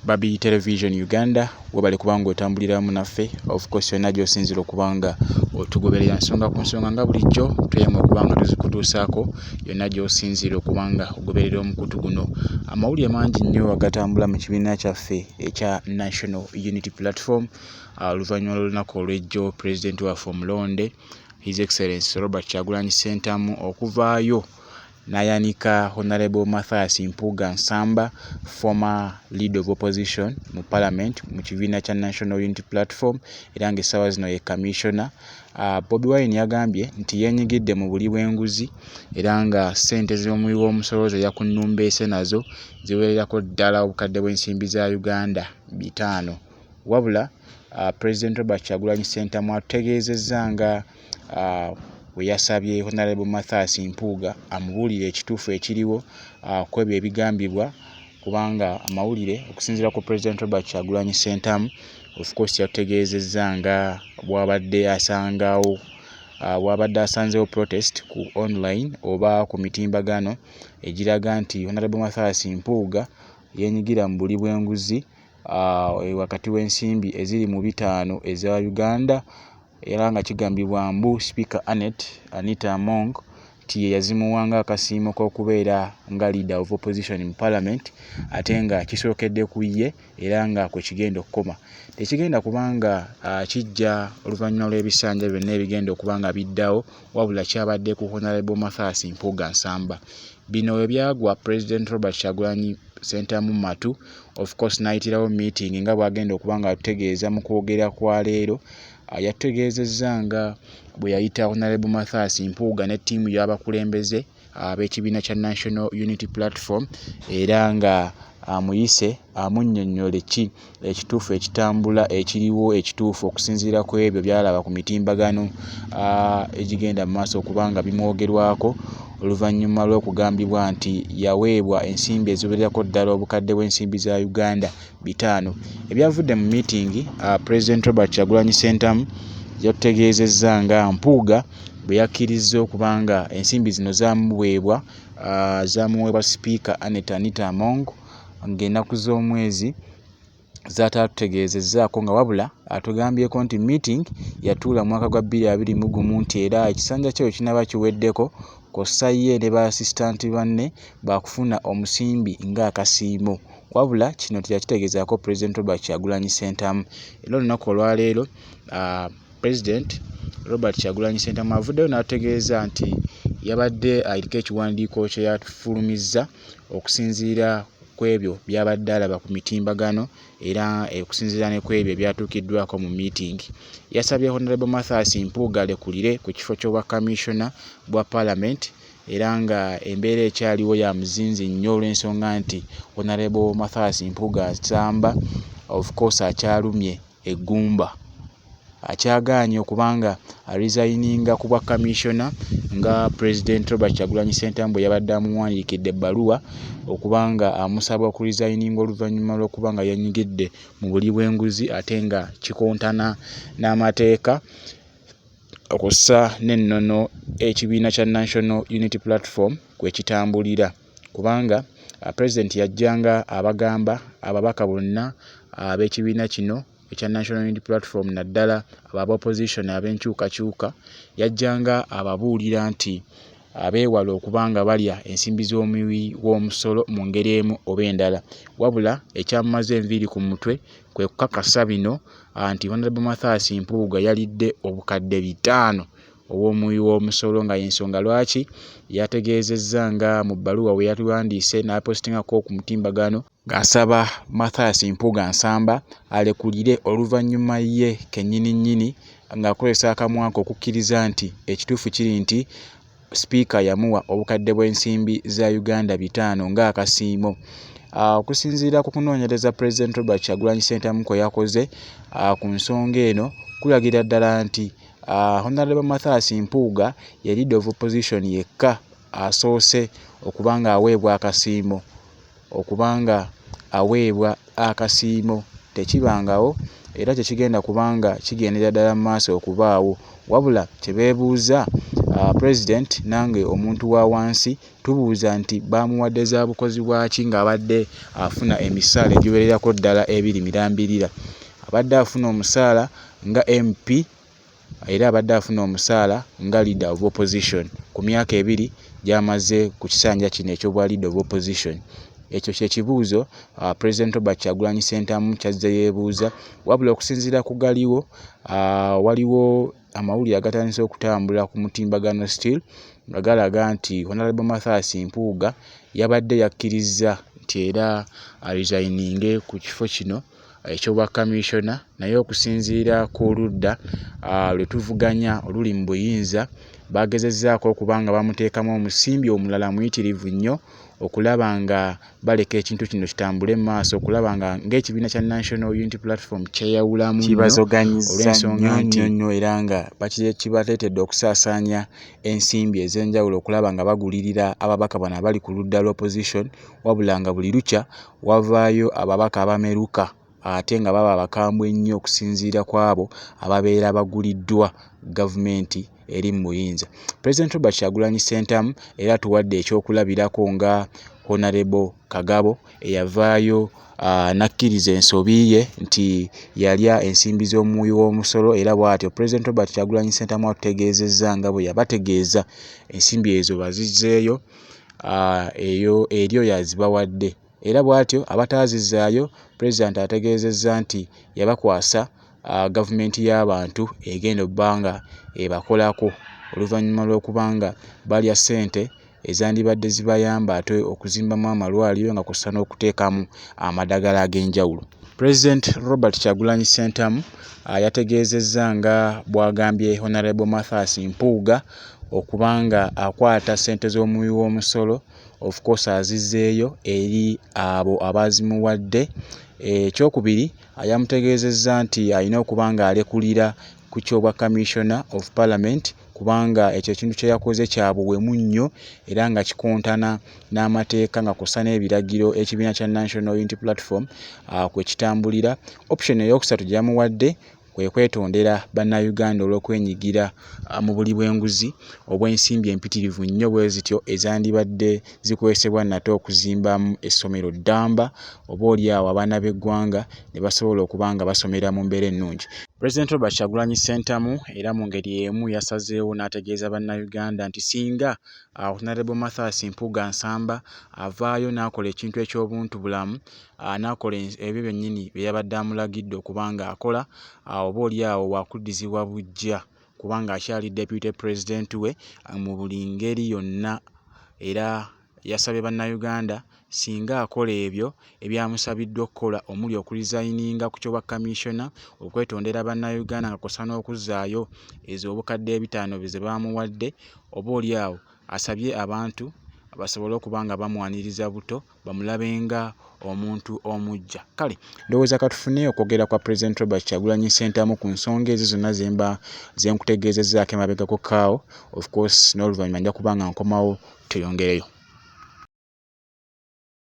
Babi Television Uganda, webale kubanga otambuliramu naffe. Of course yonna gy'osinziira okuba nga otugoberera nsonga ku nsonga, nga bulijjo tweyama okuba nga tuzikutuusaako yonna gy'osinziira okuba nga ogoberera omukutu guno. Amawulire mangi nnyo agatambula mu kibiina kyaffe ekya National Unity Platform oluvannyuma lw'olunaku olw'ejjo pulezidenti waffe omulonde, His Excellency Robert Kyagulanyi Ssentamu, okuvaayo n'ayanika Honorable Mathias Mpuuga Nsamba, former leader of opposition mu parliament mu kibiina kya National Unity Platform, era ng'essaawa zino ye commissioner. Bobi Wine yagambye nti yeenyigidde mu buli bw'enguzi era nga ssente z'omuwi w'omusolo ze yakunnumbeese nazo ziwererako ddala obukadde bw'ensimbi za Uganda 500. Wabula President Robert Kyagulanyi Ssentamu atutegeezezza nga bwe yasabye Honorable Mathias Mpuuga amubuulire ekituufu ekiriwo ku ebyo ebigambibwa, kubanga amawulire okusinziira ku President Robert Kyagulanyi Ssentamu, of course yatutegeezezza nga bw'abadde asangawo bw'abadde asanzeewo protest ku online oba ku mitimbagano egiraga nti Honorable Mathias Mpuuga yeenyigira mu buli bw'enguzi wakati w'ensimbi eziri mu 500 eza Uganda, era nga kigambibwa mbu Speaker Annet Anita Among nti ye yazimuwa ng'akasiimo k'okubeera nga leader of opposition mu parliament, ate nga kisookedde ku ye era nga kwe kigenda okukoma. Tekigenda kubanga kijja oluvannyuma lw'ebisanja byonna ebigenda okuba nga biddawo, wabula kyabadde ku Honorable Mathias Mpuuga Nsamba. Bino we byagwa President Robert Kyagulanyi Ssentamu matu, of course n'ayitirawo meeting nga bw'agenda okuba nga atutegeeza mu kwogera kwa leero. Yatutegeezezza nga bwe yayita Honorable Mathias Mpuuga ne ttiimu y'abakulembeze ab'ekibiina kya National Unity Platform, era nga amuyise amunnyonnyole ki ekituufu ekitambula ekiriwo ekituufu okusinziira ku ebyo by'alaba ku mitimbagano egigenda mu maaso okuba nga bimwogerwako, oluvannyuma lw'okugambibwa nti yaweebwa ensimbi eziwererako ddala obukadde bw'ensimbi za Uganda 500. Ebyavudde mu meeting, President Robert Kyagulanyi Ssentamu yatutegeezezza nga Mpuuga bwe yakkirizza okuba nga ensimbi zino zamuweebwa Speaker Annet Anita Among ng'ennaku z'omwezi z'ataatutegeezezzaako, nga wabula atugambyeko nti meeting yatuula mu mwaka gwa 2021, nti era ekisanja kye bwe kinaaba kiweddeko kw'ossa ye ne ba assistant banne baakufuna omusimbi ng'akasiimo. Wabula kino teyakitegeezaako President Robert Kyagulanyi Ssentamu. Era olunaku olwaleero President Robert Kyagulanyi Ssentamu avuddeyo n'ategeeza nti yabadde aliko ekiwandiiko kye yafulumizza okusinziira ku ebyo by'abadde alaba ku mitimbagano, era okusinziira ne ku ebyo ebyatuukiddwako mu meeting. Yasabye Honorable Mathias Mpuuga alekulire ku kifo ky'obwa commissioner bwa parliament, era nga embeera ekyaliwo ya muzinzi nnyo olw'ensonga nti Honorable Mathias Mpuuga Nsamba of course akyalumye eggumba, akyagaanye okubanga aresigninga ku bwa commissioner nga President Robert Kyagulanyi Ssentamu bwe yabadde amuwandiikidde ebbaluwa okubanga amusaba okuresigninga oluvannyuma lw'okuba nga yenyigidde mu buli bw'enguzi, ate nga kikontana n'amateeka okussa n'ennono ekibiina kya National Unity Platform kwe kitambulira, kubanga President yajjanga abagamba ababaka bonna ab'ekibiina kino ekya National Unity Platform, naddala aba opposition ab'enkyukakyuka, yajjanga ababuulira nti abeewale okuba nga balya ensimbi z'omuwi w'omusolo mu ngeri emu oba endala. Wabula ekyamumaze enviiri ku mutwe kwe kukakasa bino nti Honorable Mathias Mpuuga yalidde obukadde 500 obw'omuwi w'omusolo, nga y'ensonga lwaki yategeezezza nga mu bbaluwa we yatuwandiise n'apostingako ku mutimbagano ng'asaba Mathias Mpuuga Nsamba alekulire, oluvannyuma ye kennyini nnyini ng'akozesa akamwa ke okukkiriza nti ekituufu kiri nti Sipiika yamuwa obukadde bw'ensimbi za Uganda 500 ng'akasiimo. Okusinziira ku kunoonyereza President Robert Kyagulanyi Ssentamu kwe yakoze ku nsonga eno, kulagira ddala nti Honorable Mathias Mpuuga ye leader of opposition yekka asoose okuba ng'aweebwa akasiimo. Okuba nga aweebwa akasiimo tekibangawo, era tekigenda kubanga kigendera ddala mu maaso okubaawo. Wabula kye beebuuza, President nange omuntu wa wansi tubuuza nti baamuwadde za bukozi bwaki ng'abadde afuna emisaala egiwererako ddala ebiri mirambirira. Abadde afuna omusaala nga MP era abadde afuna omusaala nga leader of opposition ku myaka ebiri gy'amaze ku kisanja kino eky'obwa leader of opposition. Ekyo kye kibuuzo President Robert Kyagulanyi Ssentamu ky'azze yeebuuza. Wabula okusinziira ku galiwo, waliwo amawulire agatandise okutambula ku mutimbagano still nga galaga nti Honorable Mathias Mpuuga yabadde yakkirizza nti era aresigninge ku kifo kino eky'obwa commissioner, naye okusinziira ku ludda lwe tuvuganya oluli mu buyinza, bagezezzaako okuba nga bamuteekamu omusimbi omulala muyitirivu nnyo okulaba nga baleka ekintu kino kitambule mu maaso, okulaba nga ng'ekibiina kya National Unity Platform kyeyawulamu nnyo Kibazoganyizza olw'ensonga nnyo nti nnyo nnyo era nga kibaleetedde okusaasaanya ensimbi ez'enjawulo okulaba nga bagulirira ababaka bano abali ku ludda lwa opposition, wabula nga buli lukya wavaayo ababaka abameruka ate nga baba bakambwe nnyo okusinziira ku abo ababeera baguliddwa gavumenti eri mu buyinza. President Robert Kyagulanyi Ssentamu era atuwadde ekyokulabirako nga Honorable Kagabo eyavaayo n'akkiriza ensobi ye nti yalya ensimbi z'omuwi w'omusolo, era bw'atyo President Robert Kyagulanyi Ssentamu atutegeezezza nga bwe yabategeeza ensimbi ezo bazizzeeyo, eyo eri oyo azibawadde, era bw'atyo abataazizzaayo Pulezidenti ategeezezza nti yabakwasa gavumenti y'abantu egenda obba nga ebakolako oluvannyuma lw'okuba nga balya ssente ezandibadde zibayamba ate okuzimbamu amalwaliro nga kw'ossa n'okuteekamu amadagala ag'enjawulo. President Robert Kyagulanyi Ssentamu yategeezezza nga bw'agambye Honorable Mathias Mpuuga okuba nga akwata ssente z'omuwi w'omusolo, of course azizzeeyo eri abo abaazimuwadde. Ekyokubiri, yamutegeezezza nti alina okuba ng'alekulira ku ky'obwa Commissioner of Parliament kubanga ekyo ekintu kye yakoze kya buwemu nnyo era nga kikontana n'amateeka nga kw'ossa n'ebiragiro ekibiina kya National Unity Platform kwe kitambulira. Option eyookusatu gye yamuwadde kwe kwetondera Bannayuganda olw'okwenyigira mu buli bw'enguzi obw'ensimbi empitirivu nnyo bwe zityo ezandibadde zikozesebwa nate okuzimbamu essomero ddamba oboolyawo abaana b'eggwanga ne basobola okuba nga basomera mu mbeera ennungi. President Robert Kyagulanyi Ssentamu era mu ngeri y'emu yasazeewo n'ategeeza Bannayuganda nti singa Honorable Mathias Mpuuga Nsamba avaayo n'akola ekintu eky'obuntubulamu, n'akola ebyo byennyini bye yabadde amulagidde okuba ng'akola, oboolyawo waakuddizibwa buggya kubanga akyali Deputy President we mu buli ngeri yonna. Era yasabye Bannayuganda singa akola ebyo ebyamusabiddwa okukola omuli okuresigninga ku ky'obwa commissioner, okwetondera Bannayuganda nga kw'ossa n'okuzzaayo ezo obukadde ebitaano ze baamuwadde, oboolyawo asabye abantu basobole okuba nga bamwaniriza buto bamulabe nga omuntu omuggya. Kale ndowooza katufune okwogera kwa President Robert Kyagulanyi Ssentamu ku nsonga ezo zonna ze mba ze nkutegeezezzaako emabegako kaawo, of course n'oluvannyuma nja kuba nga nkomawo tweyongereyo.